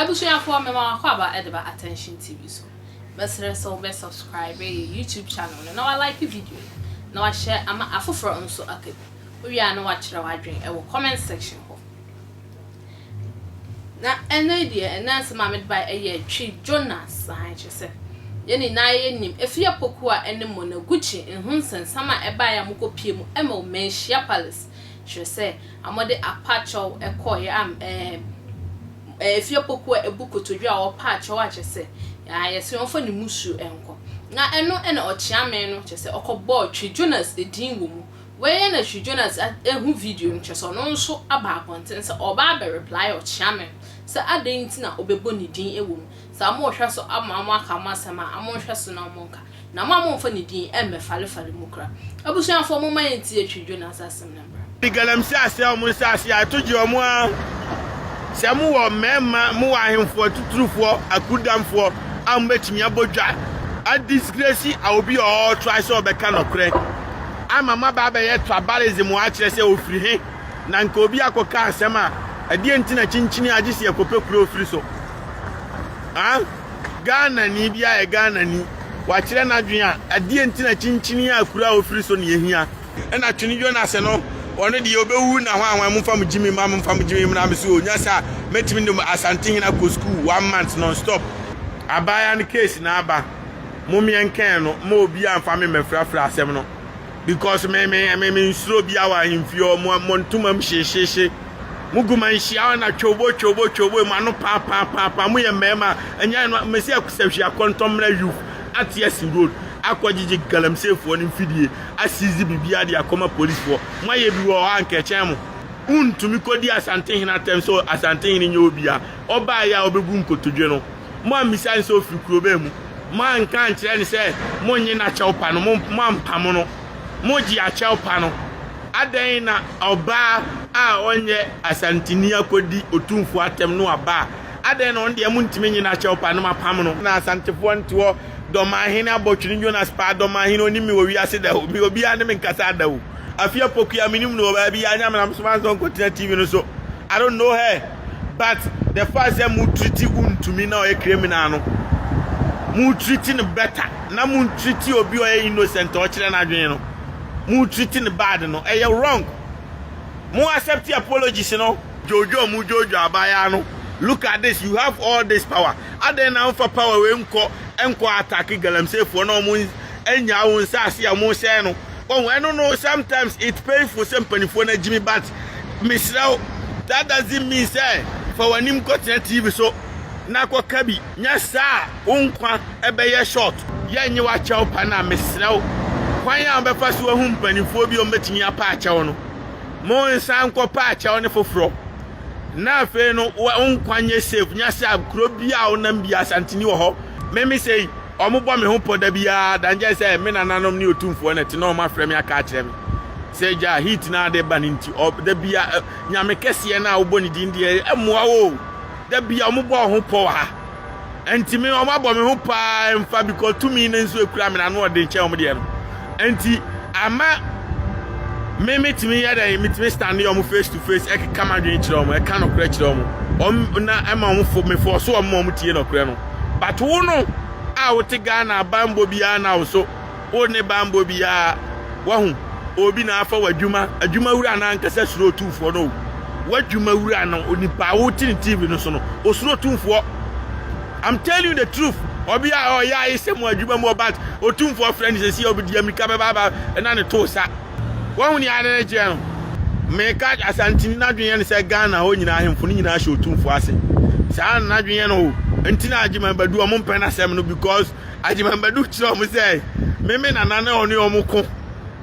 Abusuafoɔ mema mo akwaaba de ba Attention TV so. Mɛsrɛ sɛ wobɛ subscribe yɛ YouTube channel no na wa like video yi na wa share ama afoforɔ nso aka bi. Wowie a na wakyerɛ w'adwene wɔ comment section hɔ. Na ɛnnɛ yi deɛ, ɛnnɛ asɛm a mede baeɛ ɛyɛ Twi Jonas, ahan kyerɛ sɛ yɛn nyinaa yɛnim Afie Pokuah ɛne Mona Gucci ho nsɛnsɛm a ɛbaeɛ a wɔkɔpie mu ɛma wɔ Manhyia Palace, kyerɛ sɛ a wɔde apakyɛw ɛkɔeɛ a ɛɛ Afie Pokuah abu kotodwe a ɔrepa akyɛw a kyerɛ sɛ yɛse wɔmfa ne mmusuo nkɔ. Na ɛno ɛna Ɔkyeame no kyerɛ sɛ ɔkɔbɔɔ Twi Jonas din wɔ mu. Wei yɛ na Twi Jonas ahu video no kyerɛ sɛ ɔno nso aba abɔnten sɛ ɔreba abɛ reply Ɔkyeame no sɛ adɛn nti na ɔbɛbɔ ne din wɔ mu. Sɛ ɔmo rehwɛ so ama ɔmo aka ɔmo asɛm a ɔmo nhwɛ so na ɔmo nka. Na mo a momfa ne din mmɛfalefale mu koraa. Abusuafoɔ momma yɛntie Twi Jonas asɛm no mmra. Galamsey asɛe wɔn nsaase a ɛto gye wɔn ara. Sɛ mowɔ mmarima, mowɔ ahemfo atuturufoɔ, akudamfoɔ a mobɛtumi abɔ dwa adisgresi a obi a ɔretrae sɛ ɔbɛka nɔkorɛ ama moaba abɛyɛ tribalism akyerɛ sɛ ɔfiri he na nka obi akɔka asɛm a, ɛdeɛn nti na kyinkyini a gye sɛ yɛkɔpɛ kuro ɔfiri so? Ah, Ghanani biara yɛ Ghanani, wakyerɛ n'adwene a, ɛdeɛn nti na kyinkyini a kuro a ɔfiri so na yɛhia? Ɛna Twene Jonas no, ɔno deɛ ɔbɛwu na hwan hwan momfa mo gyimi mma momfa mo gyimi mmra me so o, nyɛ saa mɛtumi de Asantehene akɔ sukuu one month non stop. Abaayewa no case no aba, momeɛ nkɛn no, mma obiara mfa me mmɛfrafra asɛm no because me me me me nsuro obiara wɔ ahemfie hɔ, mo mo ntoma mu hyehyeehye, mo gu ma nhyia hɔ na twowbo twowbo twowbo, mo ano paapaapaa, moyɛ mmarima a, ɛnyɛ ɛno, mesi akusahwi akɔntɔmmra youth ate asi road akɔgyegye galamseyfoɔ no mfidie asiizi biribiara de akɔma polisfoɔ. Moayɛ bi wɔ hɔ a anka ɛkyɛn mo. Wontumi kɔdi Asantehene atɛm sɛ Asantehene nyɛ obi a ɔbaeɛ a ɔbɛbu nkotodwe no. Moammisa no sɛ ɔfiri kuro bɛn mu. Moanka ankyerɛ no sɛ monnye n'akyɛw pa no, moampamo no. Mogye akyɛw pa no. Adɛn na ɔbaa a ɔnyɛ Asanteni akɔdi Otumfoɔ atɛm no aba a, adɛn na ɔno deɛ montumi nnye n'akyɛw pa no moapam no? Na Asantefoɔ nte hɔ Dɔmahene abɔtwene Jonas paa Dɔmahene onim me wɔ wiase da o me obiara ne me nkasa da o Afia Pokuya menim no wɔ baabi a nyame na mesoma nsɛ ɔnkɔtena TV no so I don't know her but the fact sɛ mo treat wontumi na ɔyɛ criminal no mo treat no better na mo treat obi ɔyɛ innocent ɔkyerɛ n'adwene no mo treat no bad no ɛyɛ wrong mo accept apologies no dwodwo mo dwodwo abaayaa no look at this you have all this power Adɛn na womfa power wei nkɔ nkɔ attack galamseyfoɔ na wɔn nyaa wo nsaase a wɔn sɛe no? Wahu ɛno no sometimes it's painful sɛ mpanimfoɔ no agyimi but mesrɛ wo that doesn't mean sɛ fa w'anim kɔtena TV so na kɔka bi nyɛ saa a wo nkwa ɛbɛyɛ short. Yɛnnye w'akyɛw pa no a mesrɛ wo kwan a wobɛfa so ahu mpanimfoɔ bi a wɔbɛtumi apa akyɛw no monsan nkɔpa akyɛw no foforɔ. Na afei no wo nkwa nyɛ safe nyɛ sɛ kuro bi a wonam bi Asanteni wɔ hɔ. Me me sei ɔmo bɔ me ho pɔ da biara da nkyɛn sɛ me nananom ne otumfoɔ na ɛte na ɔmo afrɛ me aka akyerɛ me sɛ gya heat na ade ba ne nti ɔ da bia nyame kɛseɛ na wobɔ ne din deɛ ɛmmoa wo da bia ɔmo bɔ ho pɔ wɔ ha. Nti me ɔmo abɔ me ho paa mfa because tumi no nso ekura me na ano ɔden kyɛn ɔmo deɛ no. Nti ama me metumi yɛ dɛn metumi stand ɔmo face to face ɛkeka m'adwene kyerɛ ɔmo ɛka nɔkorɛ kyerɛ ɔmo ɔmo na ɛma ɔmo fo me fɔ so ɔmo ma ɔmo tie nɔkorɛ no but wo no a wote Ghana abanbɔ biara na wo so Wo ne banbɔ biara. Wahu? Obi na afa w'adwuma. Adwuma wura no ankasa suro otumfoɔ no o. W'adwuma wura no, onipa a wote ne TV no so no, osuro otumfoɔ. I'm telling you the truth. Obi a ɔyɛ ayɛ sɛ mu adwuma mu ɔbat otumfoɔ frɛ no sɛsi a obi di amirika bɛba aba ɛna ne to sa. Wahu nea ade no kyerɛ no? Meka Asanteni n'adwene yɛ no sɛ Ghana hɔ nyinaa ahemfo no nyinaa hyɛ otumfoɔ ase. Saa na n'adwene yɛ no o. Nti na Agyeman Badu ɔmo mpɛ n'asɛm no because Agyeman Badu kyerɛ wɔn sɛ, Me me nana ne ɔne wɔn ko.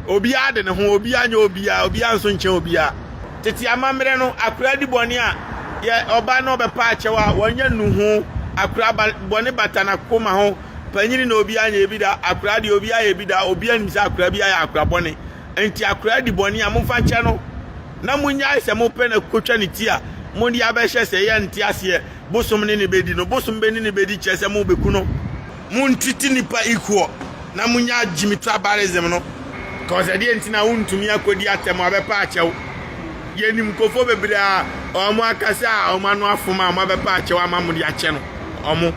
Obiara de ne ho, obiara nyɛ obiara, obiara nso nkyɛn obiara. Tete amammerɛ no, akora di bɔne a, yɛ ɔba na ɔbɛpa akyɛw a, wɔnyɛ nnuho. Akora ba, bɔne bata n'akoma ho. Panyini na obiara nyɛ bi da, akora deɛ obiara yɛ bi da, obiara nim sɛ akora bi ayɛ akora bɔne. Enti akora di bɔne a, momfa nkyɛ no, na monnyae sɛ mopɛ no kotwa ne ti a, mode abɛhyɛ sɛ yɛnte aseɛ. Bosom ne no bedi no, bosom bɛ ne no bedi kyerɛ sɛ mo beku no. Mo ntreat nipa equal na mo nya gyimi tribalism no. Cause ɛdeɛ nti na wo ntumi akɔdi atɛm abɛpa akyɛw. Yɛnim nkurɔfoɔ bebree a Wɔn akasa a wɔn ano afom a wɔn abɛpa akyɛw ama mo de akyɛ no wɔn.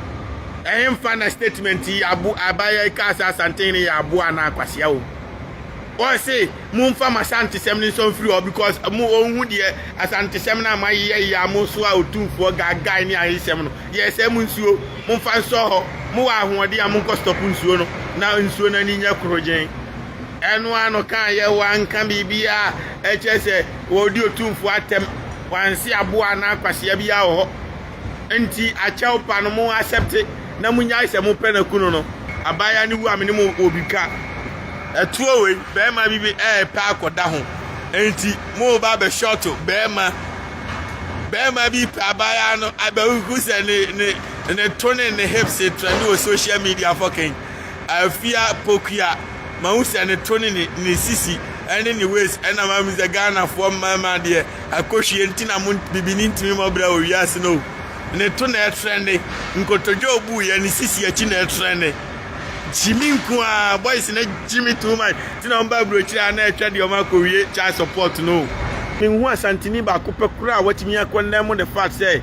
Ɛhemfa na statement yi abo abayɛ yi kaa sɛ Asantehene yɛ aboa anaa kwasea wom? Wɔse momfa mo Asantesɛm no nsɔ mfiri hɔ because mo ɔnhu deɛ Asantesɛm no a moayeyɛ yɛ a mo so a Otumfoɔ gaagae ne ahesɛm no yɛ sɛ mo nsuo momfa nsɔ hɔ mowɔ ahoɔden a monkɔ stop nsuo no na nsuo no ani nyɛ korogyen. Ɛno ara na ɔkaeɛ, wanka biribiara a ɛkyerɛ sɛ wɔredi Otumfoɔ atɛm, wanse aboa anaa kwasea biara wɔ hɔ. Nti akyɛw pa no mo accept na mo nyae sɛ mo pɛ na kunu no. Abaayewa no wu a me ne mo wɔ bi ka. Ɛtoɔ wei bɛɛma bi bi ɛɛpɛ akɔda ho nti mo ba bɛ short bɛɛma bɛɛma bi pɛ abaayewa no abɛhuhu sɛ ne ne ne to ne ne hips trend wɔ social media fɔkɛn Afia Pokuya mahu sɛ ne to ne ne ne sisi ɛne ne waist ɛna mahu sɛ Ghanafoɔ mmarima deɛ Akɔhwie nti na mo bibini ntumi mmɔ bra wɔ wiase no o. Ne to na ɛtrɛnde, nkotodwe a obuiɛ, ne sisi akyi na ɛtrɛnde. Gyimi nko ara, boys no gyimi too much. Nti na wɔn ba aburokyire a na ɛtwa deɛ wɔn akɔwie child support no o. Menhu Asanteni baako pɛ koraa a watumi akɔndɛm the fact sɛ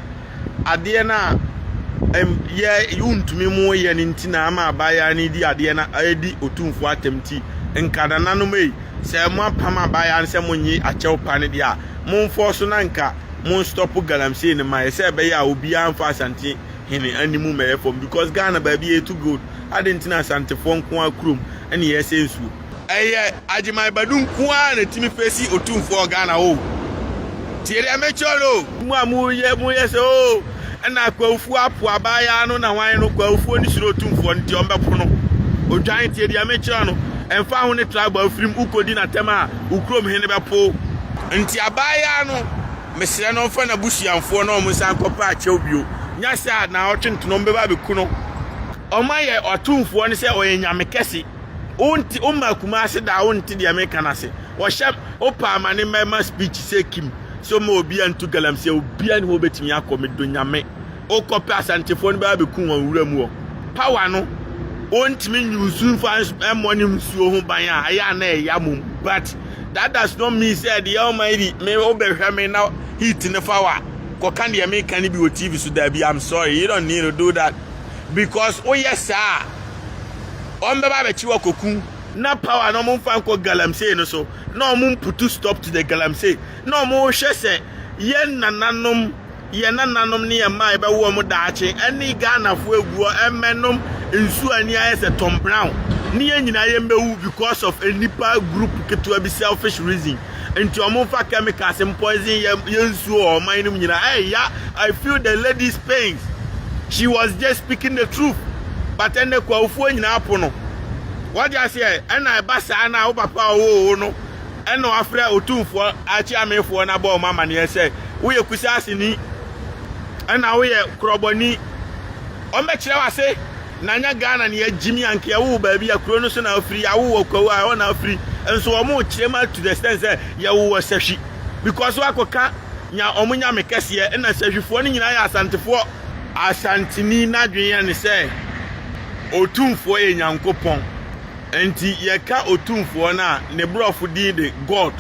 adeɛ no a yɛ wontumi mo yɛ no nti na ama abaayewa no di adeɛ no adi Otumfoɔ atɛm nti nka nananom ei Sɛ mo apam abaayaa no sɛ mo nye akyɛw pa no deɛ a, mo nfɔɔso na nka mo nstɔpo galamsey no ma yɛ sɛ ɛbɛyɛ a obiara nfa Asante hene anim mmɛyɛ fam because Ghana baabi yɛ tu gold adɛn nti na Asantefoɔ nko ara kurom ɛne yɛsɛ nsuo. Ɛyɛ Agyeman Badu nko ara na ɛtumi face Otumfoɔ wɔ Ghana hɔ o. Tie deɛ mekyerɛ no o. Mo a mo yɛ mo yɛ sɛ oo ɛna Kwawufoɔ apo abaayaa no na hwan no Kwawufoɔ no suro Otumfoɔ no nti wɔn bɛpo no. Odwan tie deɛ mekyerɛ no ɛmfa ho ne tribe a wofirim wokɔdi n'atɛm a wo kurom hene bɛpo wo. Nti abaayaa no mesrɛ no ɔmfa n'abusuamfoɔ na wɔn nsan nkɔpɛ akyɛw bio nyɛ saa a naawɔtwe ntono wɔn bɛba abɛku no. Wɔn ayɛ Otumfoɔ no sɛ ɔyɛ nyame kɛse. Wonte woma Kumase da a wonte deɛ meka no ase. Wɔhyɛ wopɛ amane mɛma speech sɛ Kim sɛ ɔma obi antu galamsey a obiara ni hɔ obetumi akɔ medo nyame. Wokɔpɛ asantefoɔ no bɛba abɛku wɔn wura mu hɔ. Power no wontumi nyusu mfa mmɔ ne nsuo ho ban a ɛyɛ a na ɛya mom but that does not mean sɛ deɛ ɔma yi me wobɛhwɛ me na heat ne fa wa kɔka deɛ meka no bi wɔ TV so daabi I'm sorry you don't need to do that because woyɛ saa a wɔn bɛba abɛkye wɔ akɔku. Na power no wɔn mfa nkɔ galamsey no so na wɔn mputu stop to the galamsey na wɔn hwɛ sɛ yɛn nananom yɛn nananom ne yɛn mma a yɛbɛwo wɔn daakye ɛne Ghanafoɔ aguɔ ɛmɛnom nsuo ani ayɛ sɛ Tom Brown ne yɛn nyinaa yɛn bɛwu because of nnipa group ketewa bi selfish reason nti wɔn mfa chemicals mpoison yɛn yɛn nsuo wɔ ɔman no mu nyinaa ɛyɛ I feel the lady's pains she was just speaking the truth but ɛnɛ kwawufoɔ nyinaa po no wɔde aseɛ ɛna ɛba saa na wo papa a ɔwɔ wo no ɛna wafrɛ otumfoɔ akyeamefoɔ no abɔ wɔn amaneɛ sɛ woyɛ kusaaseni ɛna woyɛ korɔbɔni wɔn bɛkyerɛ wo ase na nya Ghana ne agyimi anka yɛwo baabi a kuro no so na afiri yɛawo wɔ kwawu a ɛhɔ na afiri nso wɔn kyerɛ mu to the extent sɛ yɛwo wɔ sahwi because wakɔka nya wɔn nyame kɛseɛ ɛna sahwifoɔ no nyinaa yɛ asantefoɔ. Asanteni n'adwene yɛ ne sɛ Otumfoɔ yɛ Nyankopɔn. Enti yɛka Otumfoɔ no a, ne borɔfo din de God.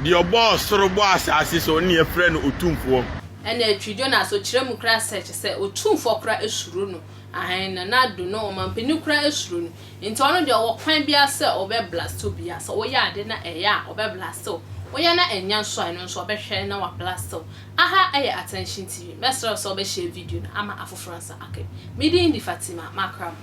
Deɛ ɔbɔɔ soro bɔɔ asase so no na yɛfrɛ no Otumfoɔ. Ɛna atwi Jonas ɔkyerɛ mu koraa sɛ kyesɛ Otumfoɔ koraa suro no ahen Nana Addo no ɔmanpanin koraa suro no nti ɔno deɛ ɔwɔ kwan biara sɛ ɔbɛ blast obiara sɛ woyɛ ade na ɛyɛ a ɔbɛ blast wo woyɛ na ɛnyɛ nso a ɛno nso ɔbɛhwɛ na wa blast wo Aha yɛ Attention TV mɛsrɛ wo sɛ wobɛ share video no ama afoforɔ nsa aka bi Me din de Fatima Makram.